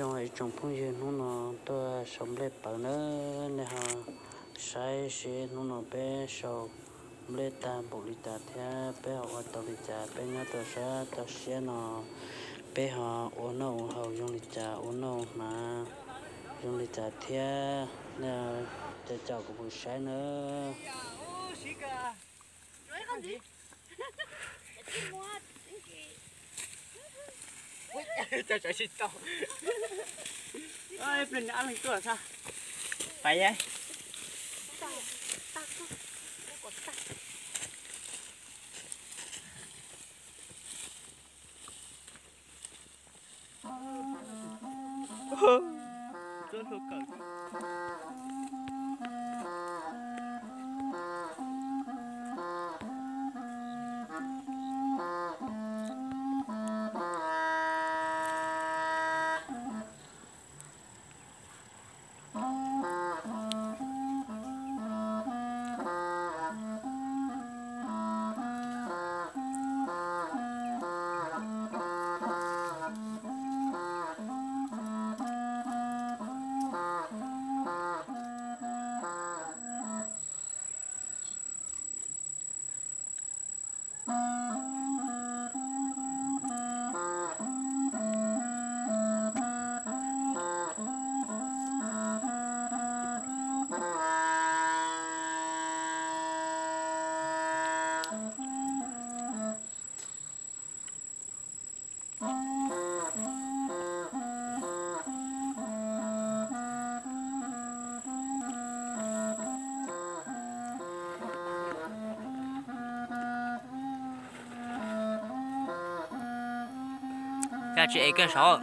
Zoo ib tsoom phooj ywg hnub no tuaj sau nplej pawv nawb, nej ho saib seb hnub no peb sau nplej tag npaum li cas thiab peb ho ua tau li cas, peb nyob rau sab toj siab no peb ho ua noj ua haus zoo li cas, ua noj ua hnav zoo li cas thiab, nej caum caum kuv mus saib nawb. Peb leeg tuaj, pais. Koj tsis ev koj saud.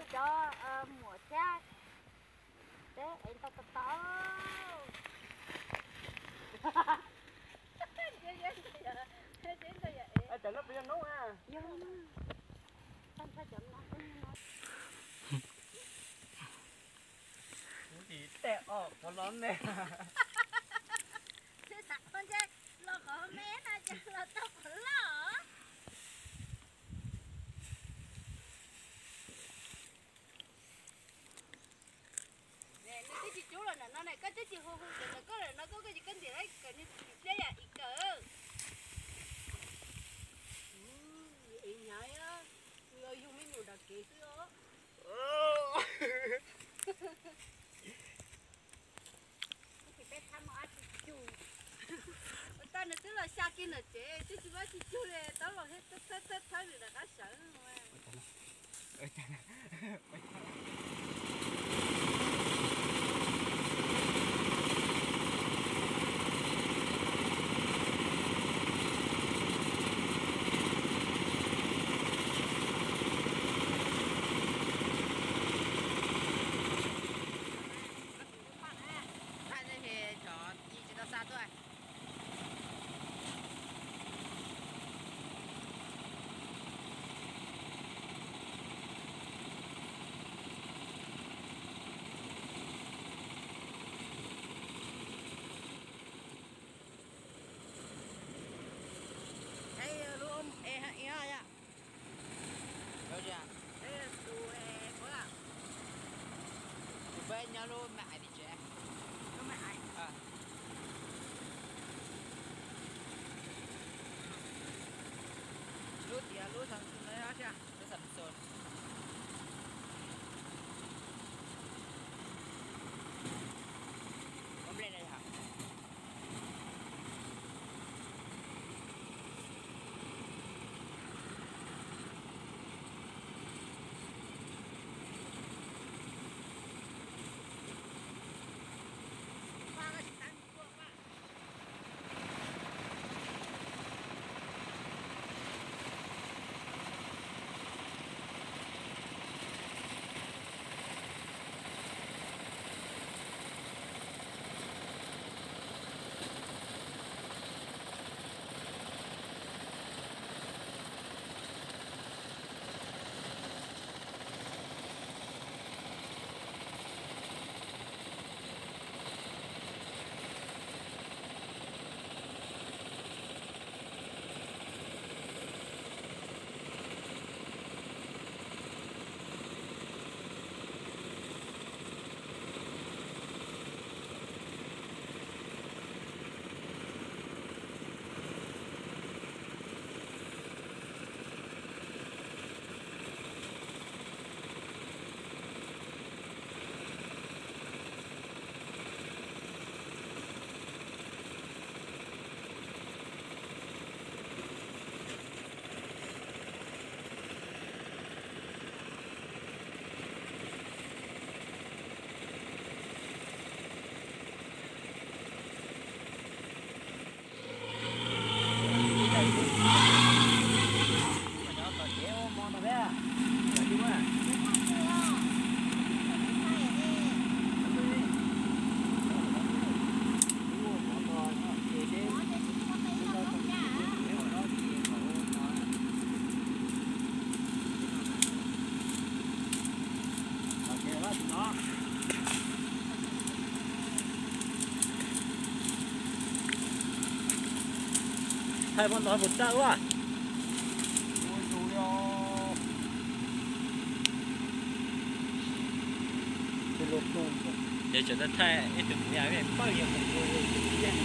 Cov muam thiab peb ev ntau tos tos. Kuv tim tej os qhov los me. Los qhov me na, los tau qhov loj. Nws twb tsis cub los ntawm no ne, koj twb tsis hu hu sawv ntawm koj lawm no, koj koj tsis koj ntim lawm, kawm nws pliab yam ib kawm. Ev hnyav, yog me nyuam nram kev xwb os. Ua tau nws twb los xya kiag ntawm tsev, twb tsis muaj tsis cug li, tau los thiab thawb thawb thawb nws rov qab sawv. Tsis tau xa tuaj. Tus peb nyob lub me ais tim tsev. Lub me ais. Lub tias lub xav xo, lub xav xo. Ua nplej na yog. Thaij pab ntawd puas txawj ua? Ces tseem thaij ib tug kuv yam pawg yog kuv tus thiab.